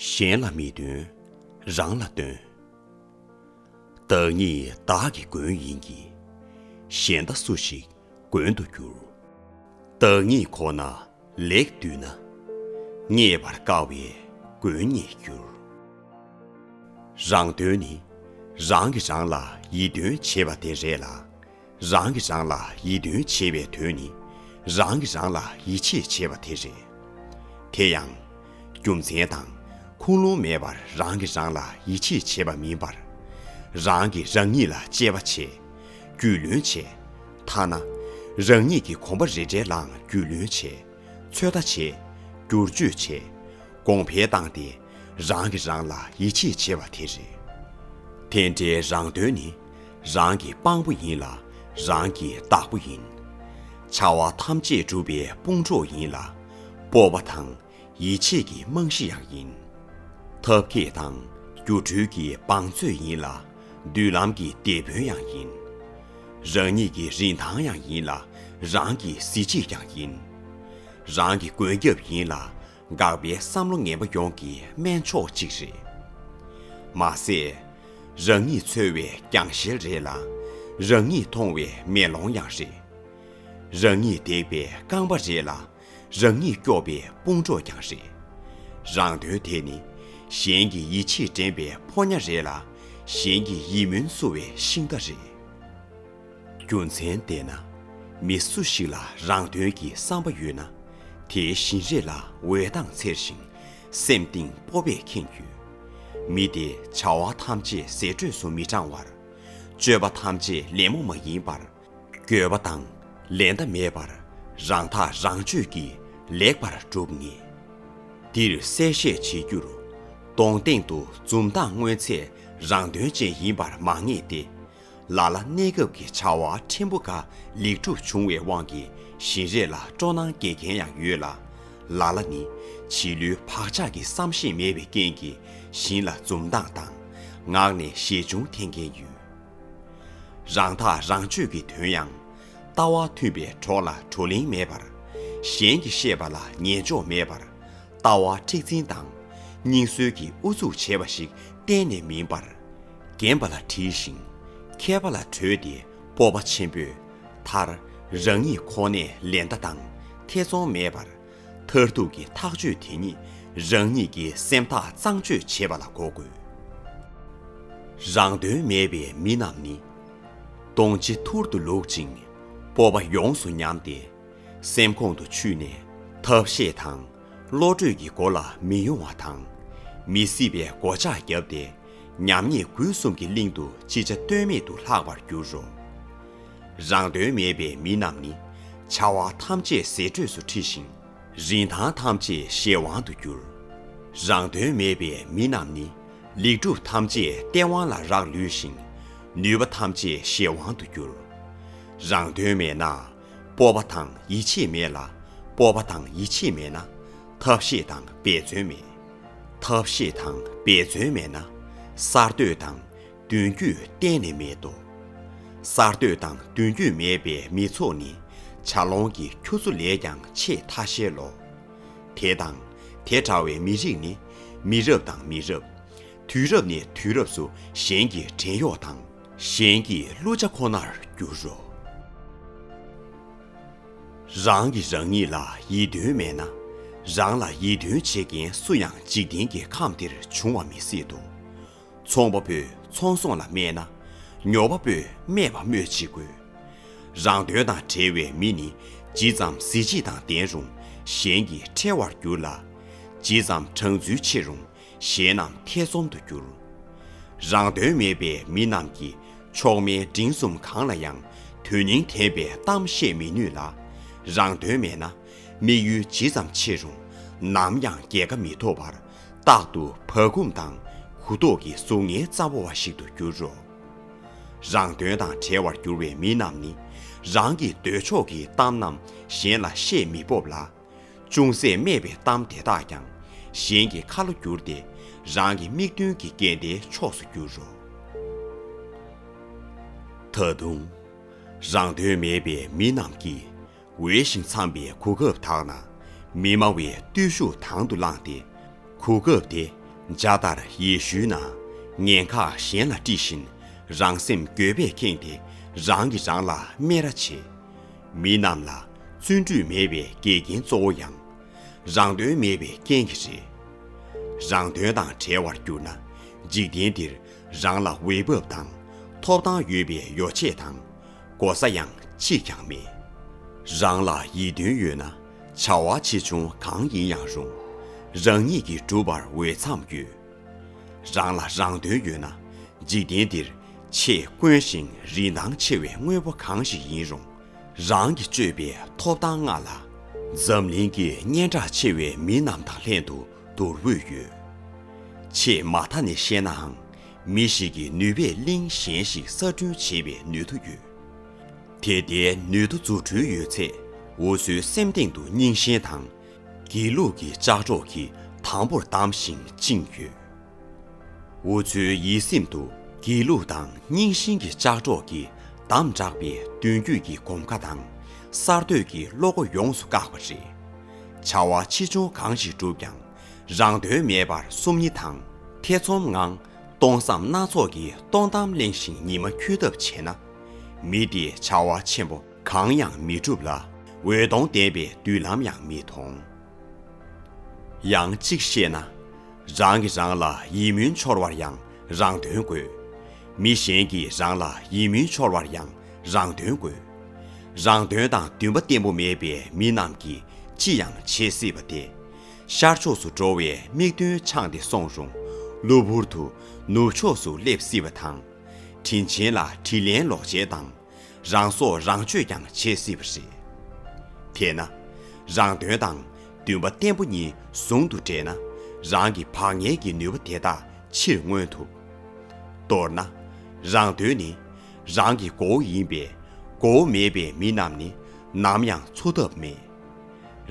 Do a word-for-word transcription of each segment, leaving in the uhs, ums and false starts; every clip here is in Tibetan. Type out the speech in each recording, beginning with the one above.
གཞན་ལ་མི་སྟོན། རང་ལ་སྟོན། བདག་ཉིད་བདག་གི་མགོན་ཡིན་གྱི། གཞན་དག་སུ་ཞིག་མགོན་དུ་འགྱུར། བདག་ཉིད་ཁོ་ན་ལེགས་བཏུལ་ན། རྙེད་པར་དཀའ་བའི་མགོན་ཉིད་འགྱུར། རང་དོན་ནི། རང་གིས་རང་ལ་ཡིད་རྟོན་བྱེད་པ་དེ་རེད་ལ། རང་གིས་རང་ལ་ཡིད་རྟོན་བྱེད་པའི་དོན་ནི། རང་གིས་རང་ལ་ཡིད་ཆེས་བྱེད་པ་དེ་རེད། དེ་ཡང་། རྒྱུ་མཚན་དང་ཁུངས་ལུང་མེད་པར་རང་གིས་རང་ལ་ཡིད་ཆེས་བྱེད་པ་མིན་པར། རང་གིས་རང་ཉིད་ལ་དཔྱད་པ་བྱེད། རྒྱུས་ལོན་བྱེད། ཐ་ན། རང་ཉིད་ཀྱི་གོམ་པ་རེ་འདྲའི་ལའང་རྒྱུས་ལོན་བྱེད། ཚོད་ལྟ་བྱེད། བསྒྱུར་བཅོས་བྱེད། གོང་འཕེལ་བཏང་སྟེ། རང་གིས་རང་ལ་ཡིད་ཆེས་བྱེད་པ་དེ་རེད། དེ་འདྲའི་རང་དོན་ནི། རང་གི་དཔང་པོ་ཡིན་ལ། རང་གི་བདག་པོ་ཡིན། བྱ་བ་ཐམས་ཅད་སྒྲུབ་པའི་དཔུང་གྲོགས་ཡིན་ལ། སྤོབས་པ་དང་། ཡིད་ཆེས་ཀྱི་རྨང་གཞི་ཡང་ཡིན། ཐབས་མཁས་དང་། སྒྱུ་འཕྲུལ་གྱི་བང་མཛོད་ཡིན་ལ། མདུན་ལམ་གྱི་དེད་དཔོན་ཡང་ཡིན། རང་ཉིད་ཀྱི་རིན་ཐང་ཡང་ཡིན་ལ། རང་གི་གཟི་བརྗིད་ཀྱང་ཡིན། རང་གི་མགོན་སྐྱབས་ཡིན་ལ། འགག་པའི་བསམ་བློ་ངན་པ་ཡོངས་ཀྱི་སྨན་མཆོག་ཅིག་རེད། མ་ཟད། རང་ཉིད་འཚོ་བའི་རྒྱང་ཤེལ་རེད་ལ། རང་ཉིད་མཐོང་བའི་མེ་ལོང་ཡང་རེད། རང་ཉིད་འདེགས་པའི་རྐང་པ་རེད་ལ། རང་ཉིད་སྐྱོབ་པའི་དཔུང་གྲོགས་ཀྱང་རེད། རང་དོན་དེ་ནི། གཞན་གྱི་ཡིད་ཆེས་འདྲེན་པའི་ཕོ་ཉ་རེད་ལ། གཞན་གྱི་ཡིད་སྨོན་བསུ་བའི་ཤིང་རྟ་རེད། རྒྱུ་མཚན་དེས་ན། མི་སུ་ཞིག་ལ་རང་དོན་གྱི་བསམ་པ་ཡོད་ན། དེའི་བཞིན་རས་ལ་འོད་མདངས་འཚེར་ཞིང་། སེམས་གཏིང་སྤོབས་པས་ཁེངས་ཡོད། མི་དེས་བྱ་བ་ཐམས་ཅད་ཟད་འགྲོས་སུ་མི་བགྲང་བར། སྤྱོད་པ་ཐམས་ཅད་ལད་མོ་མ་ཡིན་པར། འགྱོད་པ་དང་ལེ་བདའ་མེད་པར། རང་ཐག་རང་གཅོད་ཀྱིས་ལེགས་པར་སྒྲུབ་ངེས། འདིར་གསལ་བཤད་བྱེད་རྒྱུར། གདོང་སྟེང་དུ་འཛུམ་མདངས་མངོན་ཚད་རང་དོན་ཅན་ཡིན་པར་མ་ངེས་ཏེ། ལ་ལ་གནས་སྐབས་ཀྱི་བྱ་བ་ཕྲན་བུ་འགའ་ལེགས་གྲུབ་བྱུང་བའི་དབང་གིས་བཞིན་རས་ལ་སྤྲོ་སྣང་སྐྱེ་མཁན་ཡང་ཡོད་ལ། ལ་ལ་ནི་བྱིས་བློའི་བག་ཆགས་ཀྱི་བསམ་ཤེས་མེད་པའི་རྐྱེན་གྱིས་བཞིན་ལ་འཛུམ་མདངས་དང་ངག་ནས་ཞེ་ཆུང་འཐེན་མཁན་ཡོད། རང་ཐག་རང་གཅོད་ཀྱི་དོན་ཡང་། ལྟ་བ་མཐུན་པའི་གྲོགས་ལ་བགྲོ་གླེང་མེད་པར། གཞན་གྱིས་བཤད་པ་ལ་ཉན་འཇོག་མེད་པར། ལྟ་བ་མཁྲེགས་འཛིན་དང་། རྙིང་བཟོས་ཀྱི་ཨུ་ཚུགས་བྱས་པ་ཞིག་གཏན་ནས་མིན་པར། རྒན་པ་ལ་དྲིས་ཤིང་། མཁས་པ་ལ་བྲོས་ཏེ་སྤོབས་པ་ཆེན་པོས་མཐར། རང་ཉིད་ཁོ་ནས་ལེ་བདའ་དང་ཐེ་ཚོམ་མེད་པར། མཐར་ཐུག་གི་ཐག་གཅོད་དེ་ཉིད་རང་ཉིད་ཀྱི་སེམས་ཐག་གཙང་བཅོས་བྱེད་པ་ལ་གོ་དགོས། རང་དོན་མེད་པའི་མི་རྣམས་ནི། གདོང་གཅིག་ཐུར་དུ་ལུག་ཅིང་། སྤོབས་པ་ཡོངས་སུ་ཉམས་ཏེ། སེམས་ཁོང་དུ་ཆུད་ནས་ཐབས་ཤེས་དང་། བློ་གྲོས་ཀྱི་སྒོ་ལ་མི་ཡོང་བ་དང་། མི་སྲིད་པའི་སྒོ་ལྕགས་བརྒྱབ་སྟེ། ཉམ་ཉེས་དགུ་གསུམ་གྱི་གླིང་དུ་ཅི་བྱ་གཏོལ་མེད་དུ་ལྷག་པར་འགྱུར་རོ། རང་དོན་མེད་པའི་མི་རྣམས་ནི། བྱ་བ་ཐམས་ཅད་ཟད་འགྲོས་སུ་ཁྲིད་ཞིང་། རིན་ཐང་ཐམས་ཅད་གཞན་དབང་དུ་འགྱུར། རང་དོན་མེད་པའི་མི་རྣམས་ནི། ལེགས་གྲུབ་ཐམས་ཅད་སྟེས་དབང་ལ་རག་ལུས་ཤིང་། ནུས་པ་ཐམས་ཅད་གཞན་དབང་དུ་འགྱུར། རང་དོན་མེད་ན། སྤོབས་པ་དང་ཡིད་ཆེས་མེད་ལ། སྤོབས་པ་དང་ཡིད་ཆེས་མེད་ན། ཐབས་ཤེས་དང་འབད་བརྩོན་མེད། ཐབས་ཤེས་དང་འབད་བརྩོན་མེད་ན། གསར་གཏོད་དང་མདུན་སྐྱོད་གཏན་ནས་མེད་དོ། གསར་གཏོད་དང་མདུན་སྐྱོད་མེད་པའི་མི་ཚོགས་ནི། བྱ་ལོང་གི་ཁྱུ་ཚོ་ལས་ཀྱང་ཆེས་ཐ་ཤལ་ལོ། དེ་དང་དེ་འདྲ་བའི་མི་རིགས་ནི། མི་རབས་དང་མི་རབས། དུས་རབས་ནས་དུས་རབས་སུ་གཞན་གྱི་བྲན་གཡོག་དང་། གཞན་གྱི་གླུ་ཆ་ཁོ་ནར་འགྱུར་རོ། རང་གིས་རང་ཉིད་ལ་ཡིད་རྟོན་མེད་ན། རང་ལ་ཡིད་རྟོན་བྱེད་མཁན་སུ་ཡང་འཇིག་རྟེན་གྱི་ཁམས་འདིར་འབྱུང་བ་མི་སྲིད་དོ། ཚོང་པ་པོས་ཚོང་ཟོང་ལ་སྨད་ན། ཉོ་བ་པོས་སྨད་པ་སྨོས་ཅི་དགོས། རང་དོན་དང་བྲལ་བའི་མི་ནི་ཇི་ཙམ་གཟི་བརྗིད་དང་ལྡན་རུང་གཞན་གྱིས་ཁྲེལ་བར་འགྱུར་ལ། ཇི་ཙམ་དྲང་ཚུལ་ཆེ་རུང་གཞན་རྣམས་ཐེ་ཚོམ་དུ་འགྱུར། རང་དོན་མེད་པའི་མི་རྣམས་ཀྱིས་མཆོག་དམན་འབྲིང་གསུམ་གང་ལ་ཡང་དོན་སྙིང་ལྡན་པའི་གཏམ་བཤད་མི་ནུས་ལ། རང་དོན་མེད་ན་དམིགས་ཡུལ་ཇི་ཙམ་ཆེ་རུང་ནམ་ཡང་རྒྱལ་ཁ་མི་ཐོབ་པར། རྟག་ཏུ་བག་འཁུམས་དང་གུ་དོག་གི་གཟུགས་བརྙན་གཙང་པོ་བ་ཞིག་ཏུ་འགྱུར་རོ། རང་དོན་དང་བྲལ་བར་གྱུར་བའི་མི་རྣམས་ནི། རང་གི་འདོད་ཕྱོགས་ཀྱི་གཏམ་རྣམས་གཞན་ལ་བཤད་མི་སྤོབས་ལ། ཅུང་ཟད་སྨྲས་པའི་གཏམ་དེ་དག་ཀྱང་གཞན་གྱི་ཁ་ལོ་བསྒྱུར་ཏེ། རང་གི་དམིགས་དོན་གྱི་འགལ་ཟླའི་ཕྱོགས་སུ་འགྱུར་རོ། ད་དུང་། རང་དོན་མེད་པའི་མི་རྣམས་ཀྱིས། འོས་ཤིང་འཚམས་པའི་གོ་སྐབས་དག་ན། མི་སྨྲ་བའི་བརྟུལ་ཞུགས་དང་དུ་བླངས་ཏེ། གོ་སྐབས་དེ་ འཇའ་ལྟར་ཡིད་བཞིན་ན། ངན་ཁག་གཞན་ལ་དཀྲིས་བཞིན། རང་སེམས་འགྱོད་པས་ཁེངས་ཏེ། རང་གིས་རང་ལ་སྨད་ར་བྱེད། མི་རྣམས་ལ་བརྩོན་འགྲུས་མེད་པའི་འགལ་རྐྱེན་གཙོ་བོ་ཡང་། རང་དོན་མེད་པའི་རྐྱེན་གྱིས་རེད། རང་དོན་དང་བྲལ་བར་གྱུར་ན། འཇིག་རྟེན་འདིར་རང་ལ་འོས་བབ་དང་ཐོབ་ཐང་ཡོད་པའི་ཡོ་བྱད་དང་གོ་ས་ཡང་གཅིག་ཀྱང་མེད། རང་ལ་ཡིད་རྟོན་ཡོད་ན། བྱ་བ་ཆེ་ཆུང་གང་ཡིན་ཡང་རུང་། རང་ཉིད་ཀྱིས་བསྒྲུབ་པར་འོས་འཚམས་ཡོད། རང་ལ་རང་དོན་ཡོད་ན། འཇིག་རྟེན་འདིར་ཆེས་དཀོན་ཞིང་རིན་ཐང་ཆེ་བའི་དངོས་པོ་གང་ཞིག་ཡིན་རུང་། རང་གིས་སྤྱོད་པའི་ཐོབ་ཐང་ལྔ་ལ། འཛམ་གླིང་གི་སྙན་གྲགས་ཆེ་བའི་མི་རྣམས་དང་ལྷན་དུ་བསྡུར་འོས་ཡོད། ཆེས་མ་མཐའ་ནས་བཤད་ནའང་། མི་ཞིག་གིས་ནུས་པས་གླིང་གཞན་ཞིག་གསར་སྐྲུན་བྱེད་པའི་ནུས་མཐུ་ཡོད། དེ་ལྟའི་ནུས་མཐུ་རྫུ་འཕྲུལ་ཡོད་ཚད། འུ་ཚོའི་སེམས་གཏིང་དུ་རྙིང་ཞེན་དང་། སྒྱིད་ལུག་གི་ལྕགས་སྒྲོག་གིས་དམ་པོར་བསྡམས་ཤིང་བཅིངས་ཡོད། འུ་ཚོའི་ཡིད་སེམས་དུ་སྒྱིད་ལུག་དང་རྙིང་ཞེན་གྱི་ལྕགས་སྒྲོག་གིས་བསྡམས་དྲགས་པའི་མདུན་སྐྱོད་ཀྱི་གོམ་ཁ་དང་། གསར་གཏོད་ཀྱི་བློ་སྒོ་ཡོངས་སུ་བཀག་པ་རེད། བྱ་བ་ཆེ་ཆུང་གང་ཞིག་བསྒྲུབས་ཀྱང་། རང་དོན་མེད་པར་སོམ་ཉི་དང་ཐེ་ཚོམ་ངང་། སྟོང་བསམ་སྣ་ཚོགས་ཀྱི་སྟོང་གཏམ་གླེང་ཞིང་ཉི་མ་འཁྱོལ་ཐབས་བྱས་ན། མི་དེས་བྱ་བ་ཆེན་པོ་གང་ཡང་མི་སྒྲུབ་ལ། འོད་སྟོང་ལྡན་པའི་མདུན་ལམ་ཡང་མི་མཐོང་། ཡང་གཅིག་བཤད་ན། རང་གིས་རང་ལ་ཡིད་སྨོན་འཆོར་བར་ཡང་རང་དོན་དགོས། མི་གཞན་གྱིས་རང་ལ་ཡིད་སྨོན་འཆོར་བར་ཡང་རང་དོན་དགོས། རང་དོན་དང་འདུན་པ་བརྟན་པོ་མེད་པའི་མི་རྣམས་ཀྱིས་ཅི་ཡང་བྱེད་སྲིད་པ་སྟེ། ཤར་ཕྱོགས་སུ་འགྲོ་བའི་མིག་མདུན་འཆང་སྟེ་སོང་རུང་། གློ་བུར་དུ་ནུབ་ཕྱོགས་སུ་སླེབས་སྲིད་པ་དང་། དྲིན་ཆེན་ལ་དྲིན་ལན་ལོག་འཇལ་དང་། རང་སྲོག་རང་གཅོད་ཀྱང་བྱེད་སྲིད་པ་རེད། དེས་ན། རང་དོན་དང་འདུན་པ་བརྟན་པོ་གཉིས་ཟུང་དུ་འབྲེལ་ན། རང་གི་བག་ཉལ་གྱི་ནུས་པ་དེ་དག་ཕྱིར་མངོན་ཐུབ། མདོར་ན། རང་དོན་ནི་རང་གི་མགོ་བོ་ཡིན་པས། མགོ་བོ་མེད་པའི་མི་རྣམས་ནི་ནམ་ཡང་འཚོ་ཐབས་མེད།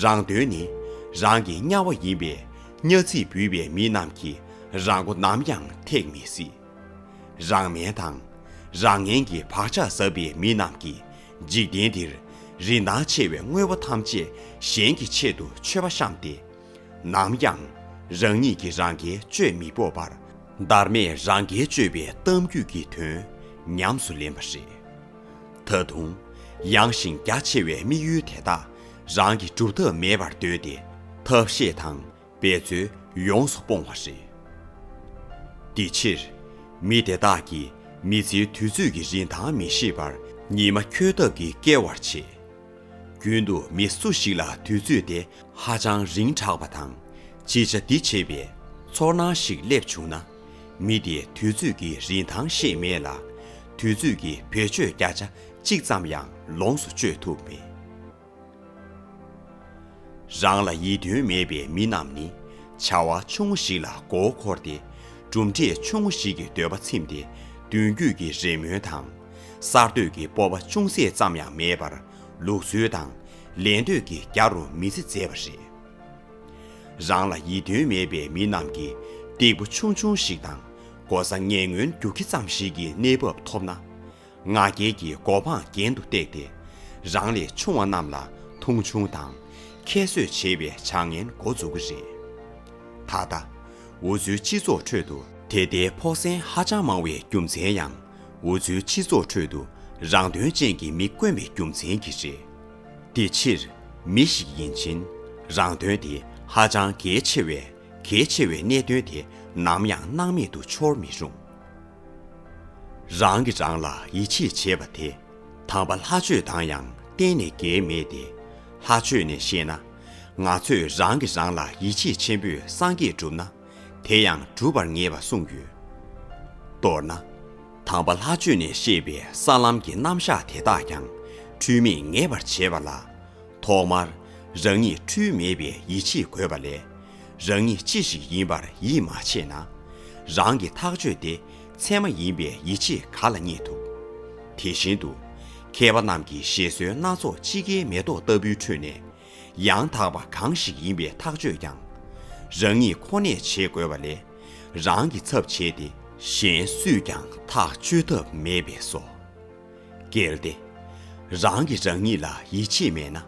རང་དོན་ནི་རང་གི་དམྱལ་བ་ཡིན་པས། དམྱལ་ཚིག་འབུད་པའི་མི་རྣམས་ཀྱིས་རང་མགོ་ནམ་ཡང་ཐེག་མི་སྲིད། རང་དམན་དང་རང་ངན་གྱི་བག་ཆགས་ཟབ་པའི་མི་རྣམས་ཀྱིས་འཇིག་རྟེན་འདིར་རིན་ཐང་ཆེ་བའི་དངོས་པོ་ཐམས་ཅད་གཞན་གྱི་ཆེད་དུ་མཆོད་པ་བཤམས་ཏེ། ནམ་ཡང་རང་ཉིད་ཀྱིས་རང་གིས་སྤྱོད་མི་དགོས་པར། བདག་མེད་རང་གིས་སྤྱོད་པའི་གཏམ་རྒྱུད་ཀྱི་དོན་ཉམས་སུ་ལེན་པ་རེད། ད་དུང་། ཡངས་ཤིང་རྒྱ་ཆེ་བའི་དམིགས་ཡུལ་དེ་དག་རང་གིས་སྒྲུབ་ཐབས་མེད་པར་འདོད་དེ། ཐབས་ཤེས་དང་འབད་རྩོལ་ཡོངས་སུ་སྤོང་བ་རེད། དེ་ཕྱིར། མི་དེ་དག་གིས་མི་ཚེའི་དུས་ཚོད་ཀྱི་རིན་ཐང་མི་ཤེས་པར་ཉི་མ་འཁྱོལ་ཐབས་ཀྱིས་བསྐྱལ་བར་བྱེད། རྒྱུན་དུ་མི་སུ་ཞིག་ལ་དུས་ཚོད་དེ་ཧ་ཅང་རིང་དྲགས་པ་དང་། ཅི་བྱ་འདི་བྱེད་པའི་ཚོར་སྣང་ཞིག་སླེབས་བྱུང་ན། མི་དེས་དུས་ཚོད་ཀྱི་རིན་ཐང་ཤེས་མེད་ལ། དུས་ཚོད་ཀྱི་བེད་སྤྱོད་བརྒྱ་ཆ་གཅིག་ཙམ་ཡང་ལོངས་སུ་སྤྱོད་ཐུབ་མེད། རང་ལ་ཡིད་རྟོན་མེད་པའི་མི་རྣམས་ནི། བྱ་བ་ཆུང་ངུ་ཞིག་ལ་མགོ་བོ་འཁོར་ཏེ། གྲུབ་འབྲས་ཆུང་ངུ་ཞིག་གི་འདོད་པ་ཚིམས་ཏེ། མདུན་སྐྱོད་ཀྱི་རེ་སྨོན་དང་། གསར་གཏོད་ཀྱི་སྤོབས་པ་ཅུང་ཟད་ཙམ་ཡང་མེད་པར། ལུགས་སྲོལ་དང་ལས་འདོད་ཀྱི་རྒྱ་རུ་མི་ཚེ་འཛད་པ་རེད། རང་ལ་ཡིད་རྟོན་མེད་པའི་མི་རྣམས་ཀྱིས་སྡིག་པ་ཆུང་ཆུང་ཞིག་དང་། གོ་ས་ངན་ངོན་རྒྱུག་ཁྱི་ཙམ་ཞིག་གི་གནས་བབ་ཐོབ་ན། ང་རྒྱལ་གྱི་མགོ་འཕང་གྱེན་དུ་བཏེགས་ཏེ། རང་ལས་ཆུང་བ་རྣམས་ལ་མཐོང་ཆུང་དང་ཁྱད་གསོད་བྱེད་པའི་བྱ་ངན་འགོ་འཛུགས་ཀྱི་རེད། ད་ལྟ། འུ་ཚོའི་སྤྱི་ཚོགས་ཁྲོད་དུ་དེ་ལྟའི་ཕོག་སེང་ཧ་ཅང་མང་བའི་རྒྱུ་མཚན་ཡང་། འུ་ཚོའི་སྤྱི་ཚོགས་ཁྲོད་དུ་རང་དོན་ཅན་གྱི་མི་དཀོན་པའི་རྒྱུ་མཚན་གྱིས་རེད། དེ་ཕྱིར། མི་ཞིག་ཡིན་ཕྱིན། རང་དོན་དེ་ཧ་ཅང་གལ་ཆེ་བས། གལ་ཆེ་བའི་གནད་དོན་དེ་ནམ་ཡང་སྣང་མེད་དུ་འཆོར་མི་རུང་། རང་གིས་རང་ལ་ཡིད་ཆེས་བྱེད་པ་དེ། དམ་པ་ལྷ་ཆོས་དང་ཡང་གཏན་ནས་འགལ་མེད་དེ། ལྷ་ཆོས་ནས་བཤད་ན། ང་ཚོས་རང་གིས་རང་ལ་ཡིད་ཆེས་ཆེན་པོས་སངས་རྒྱས་བསྒྲུབ་ན། དེ་ཡང་འགྲུབ་པར་ངེས་པ་གསུངས་ཡོད། མདོར་ན། དམ་པ་ལྷ་ཆོས་ནས་བཤད་པའི་ས་ལམ་གྱི་རྣམ་གཞག་དེ་དག་ཀྱང་འཁྲུལ་མེད་ངེས་པར་བྱེད་པ་ལ། ཐོག་མར་རང་ཉིད་འཁྲུལ་མེད་པའི་ཡིད་ཆེས་དགོས་པ་ལས། རང་ཉིད་ཅི་ཞིག་ཡིན་པར་ཡིད་མ་ཆེས་ན། རང་གི་ཐག་གཅོད་དེ་ཚད་མ་ཡིན་པའི་ཡིད་ཆེས་ག་ལ་རྙེད་ཐུབ། དེ་བཞིན་དུ། མཁས་པ་རྣམས་ཀྱི་བཞེད་སྲོལ་སྣ་ཚོགས་དཔྱིད་ཀའི་མེ་ཏོག་ལྟ་བུའི་ཁྲོད་ནས། ཡང་དག་པ་གང་ཞིག་ཡིན་པའི་ཐག་གཅོད་ཀྱང་། རང་ཉིད་ཁོ་ནས་བྱེད་དགོས་པ་ལས། རང་གི་ཚབ་བྱས་ཏེ་གཞན་སུས་ཀྱང་ཐག་གཅོད་ཐབས་མེད་པས་སོ། གལ་ཏེ། རང་གིས་རང་ཉིད་ལ་ཡིད་ཆེས་མེད་ན།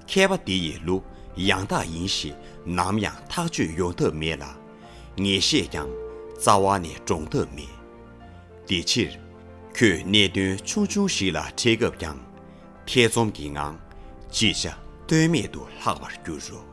མཁས་པ་འདི་ཡི་ལུགས་ཡང་དག་ཡིན་ཞེས་ནམ་ཡང་ཐག་གཅོད་ཡོང་ཐབས་མེད་ལ། ངེས་ཤེས་ཀྱང་རྩ་བ་ནས་འདྲོངས་ཐབས་མེད། དེ་ཕྱིར། ཁྱོད་གནད་དོན་ཆུང་ཆུང་ཞིག་ལ་འཕྲད་སྐབས་ཀྱང་། ཐེ་ཚོམ་གྱི་ངང་ཅི་བྱ་གཏོལ་མེད་དུ་ལྷག་པར་འགྱུར་རོ།